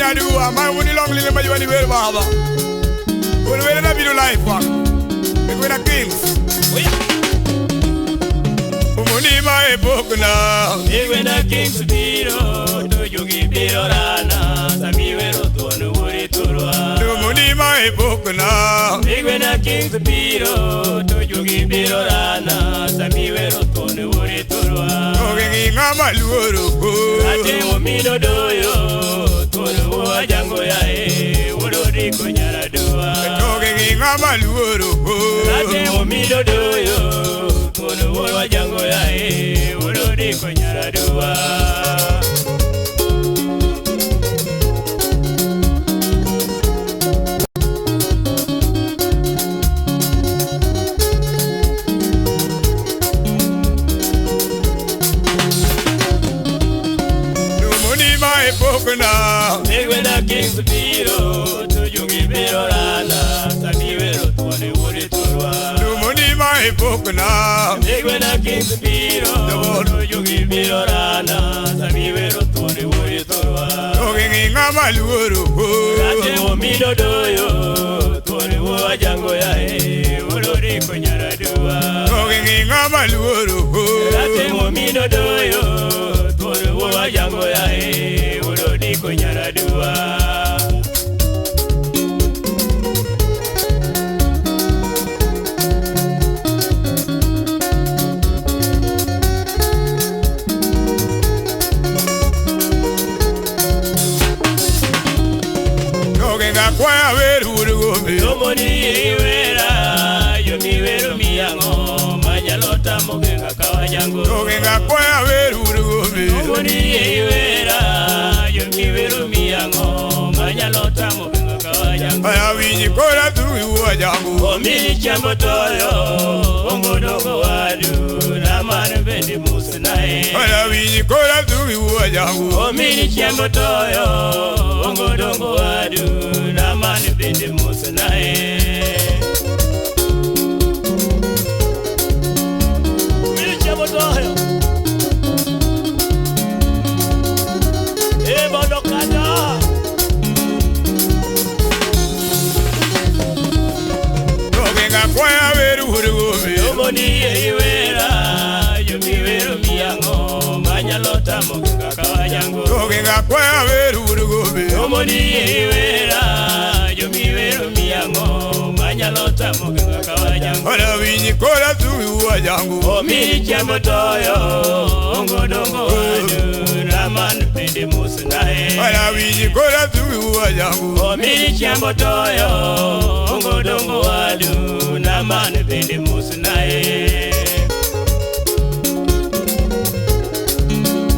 Nyadua, ma wuni long lile ma yuani wer baba. Wuni wer na bidu life wa. Wena Kings. Umuni ma epokna. Wena Kings biro, to jugi biro rana, sami wero tuonu wuri turwa. Umuni ma epokna. Wena Kings biro, to jugi biro rana, sami wero tuonu wuri turwa. Ogengi ngama luoro. Ate omino doyo, tuonu wajango yae, wurori konyaradua. Ogengi ngama luoro. Ate omino doyo, tuonu wajango yae, wurori konyaradua. Wena Kings biro, to jugi biro rana, sami wero tuone wuri turwa. Lumuni ma epokna. Wena Kings biro, to jugi biro rana, sami wero tuone wuri turwa. Ogengi ngama luoro. Ate omino doyo, tuone wajango yae, wurori konyaradua. Ogengi ngama luoro. Ate omino doyo, tuone wajango yae, wurori konyaradua. Kwa weru urugomi. Yomoni iwera, yomi weru miyango, manyalota mogenga kawajango. Ogenga kwa weru urugomi. Yomoni iwera, yomi weru miyango, manyalota mogenga kawajango. Aya winyi kora tu wajango. Omi chambo toyo, ongodogo wadu, namanu bendi musnae. Aya winyi kora tu wajango. Omi chambo toyo, ongodongo wadu, namanu bendi musnae. Omi chambo toyo. E bodokada. Ogenga kwa weru urugomi. Yomoni iwera, yomi weru miyango, manyalota mogenga kawajango. Ogenga kwa weru urugomi. Yomoni iwera, yomi weru miyango, manyalota mogenga kawajango. Aya winyi kora tu wajango. Omi chambo toyo, ongodongo wadu, namanu bende musnae. Aya winyi kora tu wajango. Omi chambo toyo, ongodongo wadu, namanu bende musnae.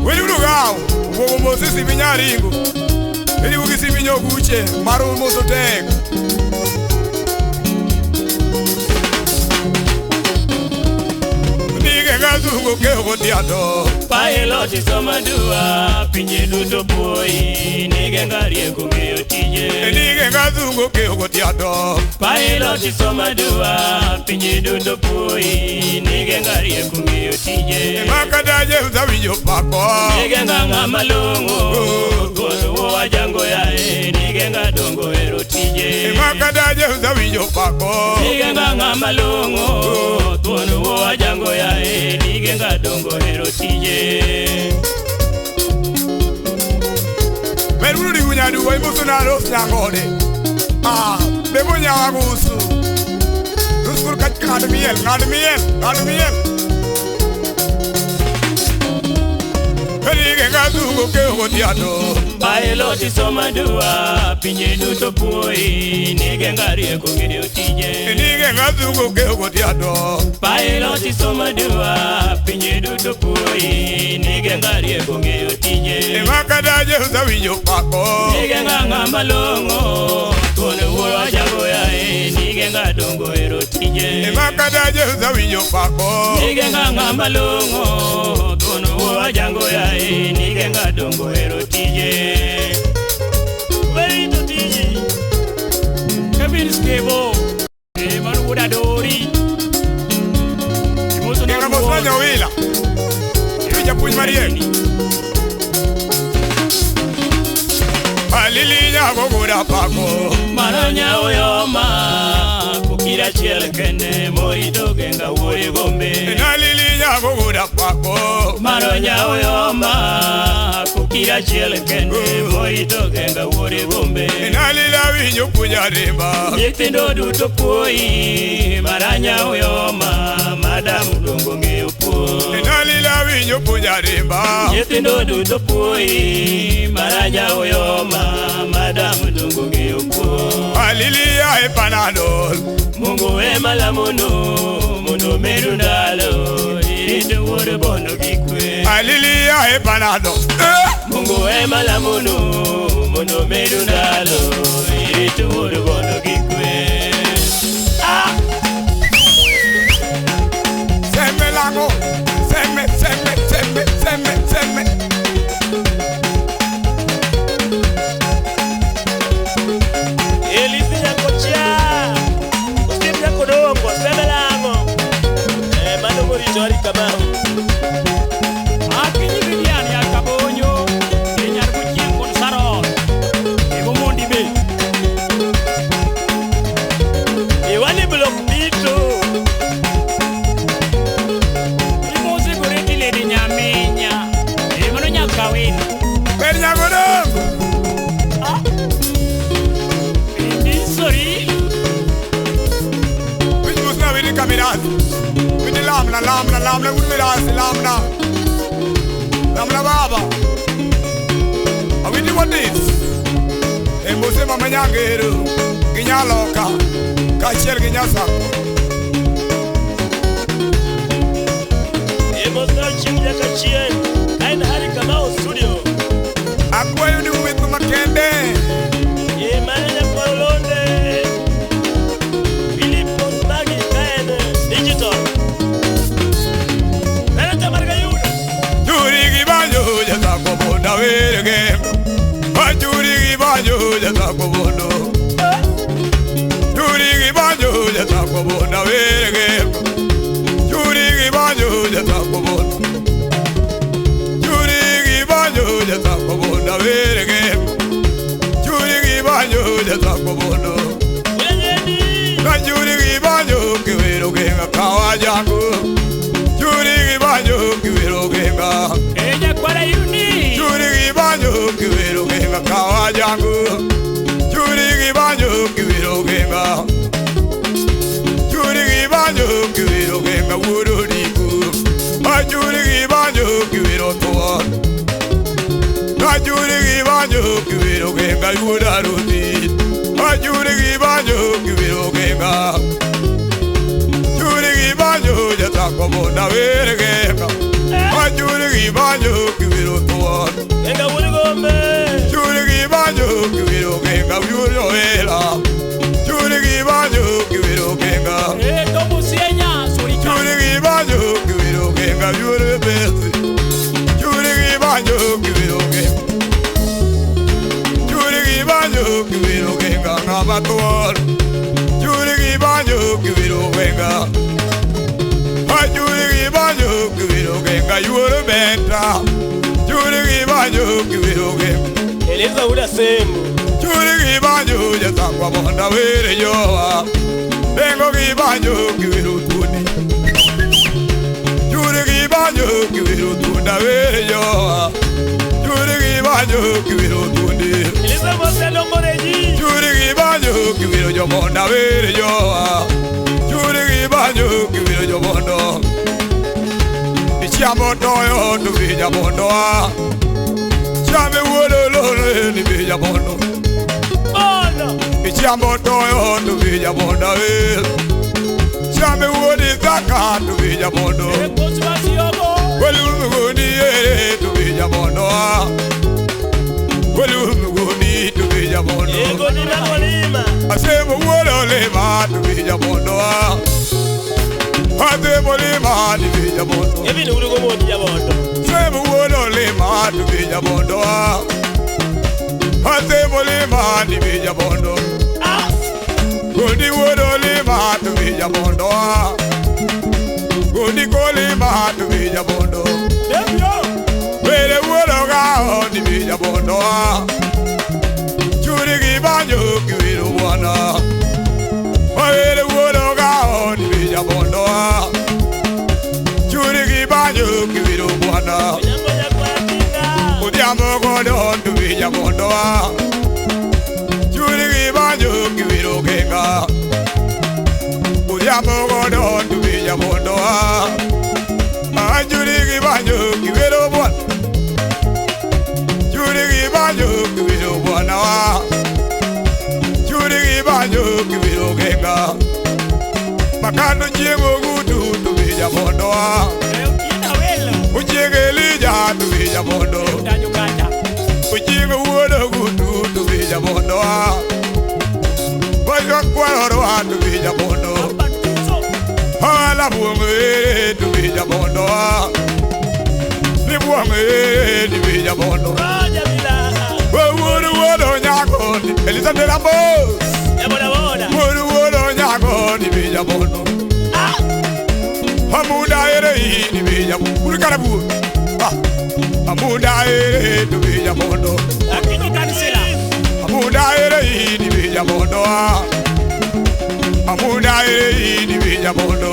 Weli urugao, ugogo mosisi binyaringo. Eli ugisi binyoguche, maru mosotek. Nige ke ogotiato. Pilot somadua, pinje duto poi, nige ngarie kungeyo tije. Nige ngazungu ke ogotiato. Pilot somadua, pinje duto poi, nige ngarie kungeyo tije. Makadaje uzawinjo pako. Nige nganga malongo, tuonu wajango yae, nige ngadongo ero tije. Makadaje uzawinjo pako. Nige nganga malongo, tuonu wajango yae, nige ngadongo ero tije. Meruri unyadu wa imusu na ros nyangode. Ah, bebo nyawagusu. Ruskur kat kadmiel, kadmiel, kadmiel. Nige ngazungu ke ogotiato. Pilot somadua, pinje duto poi, nige ngarie kungeyo tije. Nige ngazungu ke ogotiato. Pilot somadua, pinje duto poi, nige ngarie kungeyo tije. Makadaje uzawinjo pako. Nige nganga malongo, tuonu wajango yae, nige ngadongo ero tije. Makadaje uzawinjo pako. Nige nganga malongo, tuonu wajango yae, nige ngadongo ero tije. Weri to tije. Kevin Skebo, e manu dori. Imoso na mosanya wila. Iwija puny mariek. Alili nyago pako. Mano nyaoyoma kukira chiel kende morito genga wuori gombe. Alili nyago pako. Mano nyaoyoma kukira chiel kende morito genga wuori gombe. Alila winyo punya rimba. Nyithindo duto puoyi mara nyaoyoma madam dongo ng'eyo puo. Alila winyo punya rimba. Nyithindo duto puoyi mara nyaoyoma madam dongo ng'eyo puo. Alili ya e panadol. Mungu ema lamono mondo medu ndalo irito wuod bondo gi kwe. Alili ya e panadol. Mungu ema lamono mondo medu ndalo irito wuod bondo gi kwe. Ah! Seme lango, seme, seme, seme, seme, seme. Elisi nyakochia, osiep nyakodongo, seme lango. Mano morito ari kamau. Akinyi Vivian ya Kabonyo, e nyar Kuchieng' kod Saron, e Bomondi be. Iwani blok bito. Imose goreti lady Nyamenya, e mano nyakawino. Ber nyagodongo. Ah! Sorry. Wich musna wini kamirasi. Wini lamna, lamna, lamna, wini mirasi, lamna. Lamna baba. Awini wadis. E mose mama nyangeru. Ginyaloka. Kachiel gi nyasako. E mose chieng' nyaka chieng'. Ka en Harry Kamau studio. Akwayo ni uwetho makende. E mano nyakwar Olonde. Philip Osmagi ka en digital. Neno mar Gayudo. Juri gi banjo jatako bonda werege. Juri gi banjo jatako bondo. Juri gi banjo jatako bonda werege. Juri gi banjo jatako bondo. Juri gi banjo jatako bonda werege. Juri gi banjo jatako bondo. Juri gi banjo kiwero genga kawajangu. Juri gi banjo kiwero genga. E nyakwara yuni. Juri gi banjo kiwero genga kawajangu. Juri gi banjo kiwero genga. Juri gi banjo kiwero genga wururiku. Juri gi banjo kiwero toa. Juri gi banjo kiwero genga wuraruti. Juri gi banjo kiwero genga. Juri gi banjo jatako bonda were genga. Juri gi banjo kiwero toa. Genga wuod gombe. Juri gi banjo kiwero genga wuro ela. Juri gi banjo kiwero genga. E tobusienya sori cha. Juri gi banjo kiwero genga wuro besi. Juri gi banjo kiwero genga. Juri gi banjo kiwero genga ngabatuor. Juri gi banjo kiwero genga. Juri gi banjo kiwero genga wuro beta. Juri gi banjo kiwero genga. Eleza wuda semu. Juri gi banjo jatakwa bonda were yowa. Dengo gi banjo kiwero tundi. Juri gi banjo kiwero tunda were yowa. Juri gi banjo kiwero tundi. Eleza mose dongoreji. Juri gi banjo kiwero jobonda were yowa. Juri gi banjo kiwero jobondo. Ichiambo toyo to bija bondo a. Chame wuodo lolo ni bija bondo. Bondo. Ichiambo toyo to bija bondo e. Chame wuodi zaka to bija bondo. E kosmasiogo. Welumugoni e to bija bondo a. Welumugoni to bija bondo. E golima golima. Asemo wuodo lema to bija bondo a. Asemo lema to bija bondo. Evini wuod gombo bija bondo. Asemo wuodo lema to bija bondo a. Asemo lema to bija bondo. Ah! Godi wuodo lema to bija bondo a. Godi kolima to bija bondo. Debyo. Were wuodo gao ni bija bondo a. banyo kiwiro bwana. Wawere wuono gao ni bija bondo. Churi gi banyo kiwiro bwana. Jambo ya kwa tinga. Odhiambo godo to bija bondo. Churi gi banyo kiwiro kenga. Odhiambo godo to bija bondo. Churi gi banyo kiwiro bwana. Churi gi banyo kiwiro bwana. Churi gi banyo kiwiro kenga. Makano chiemo gutu to bija bondo. Uchienge lija to bija bondo. Uchienge wuono gutu to bija bondo. Bayo kwaro to bija bondo. Hala buonge to bija bondo. Ni buonge ni bija bondo. Wuono wuono nyako ni Elisa de Ramos. Wuono wuono nyako ni bija bondo. Amunda ere ni bija bondo. Karabu. Amunda ere to bija bondo. Amunda ere ni bija bondo. Amunda ere ni bija bondo.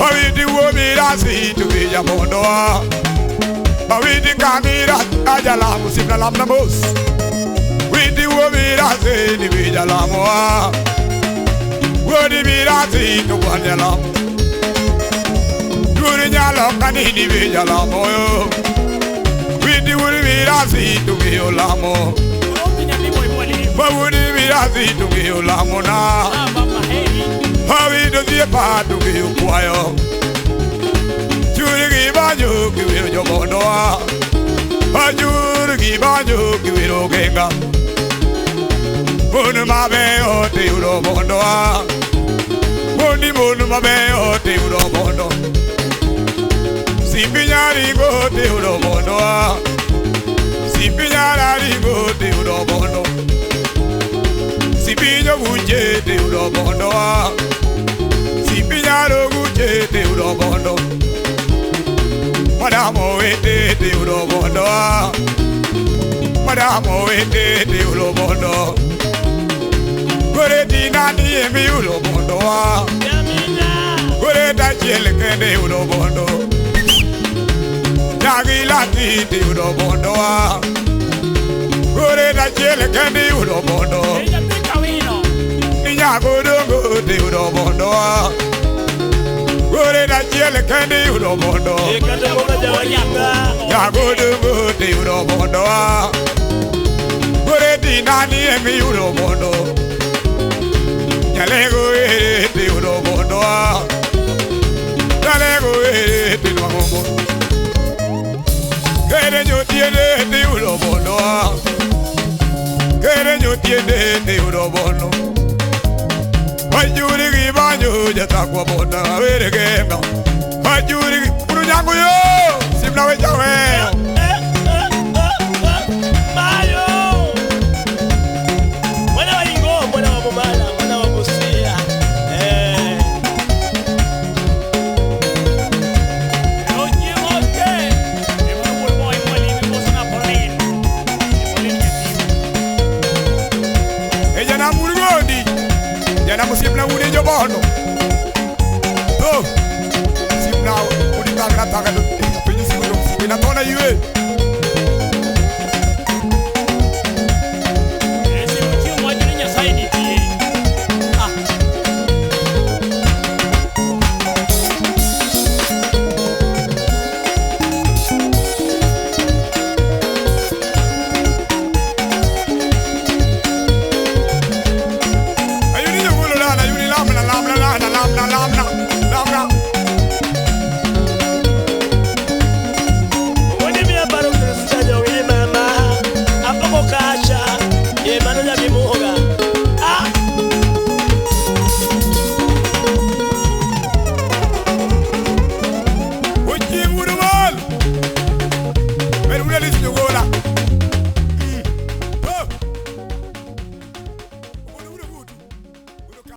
Awidi wo mirasi to bija bondo. Awidi kamira ajala musibna lamna mos. Widi wo mirasi ni bija lamo. Wodi mirasi to wanyala. Duri nyalo kani ni bija lamo yo. Widi wo mirasi to biyo lamo. Wodi mirasi to biyo lamo na. Hawi do die pa to biyo kwayo. Churi gi banyo kiwiro jobondo. Churi gi banyo kiwiro genga. Bunu mabe o te uro bondo. Buni bunu mabe o te uro bondo. Sipinyari go te uro bondo. Sipinyari go te uro bondo. Sipinyo guche te uro bondo. Sipinyaro guche te uro bondo. Madamo ete te uro bondo. Madamo ete te uro bondo. Gore di nani emi uro bondo. Gore da chiel kende uro bondo. Jagi lati te uro bondo. Gore da chiel kende uro bondo. Nyago dongo te uro bondo. Gore da chiel kende uro bondo. Nyago dongo te uro bondo. Gore di nani emi uro bondo. Nyalego ere te uro bondo. Nyalego ere te nwango. Kere nyo tiende te uro bondo. Kere nyo tiende te uro bondo. Ajuri gi banyo jatakwa bonda awere genga. Ajuri gi uru nyango yo simna we jawe.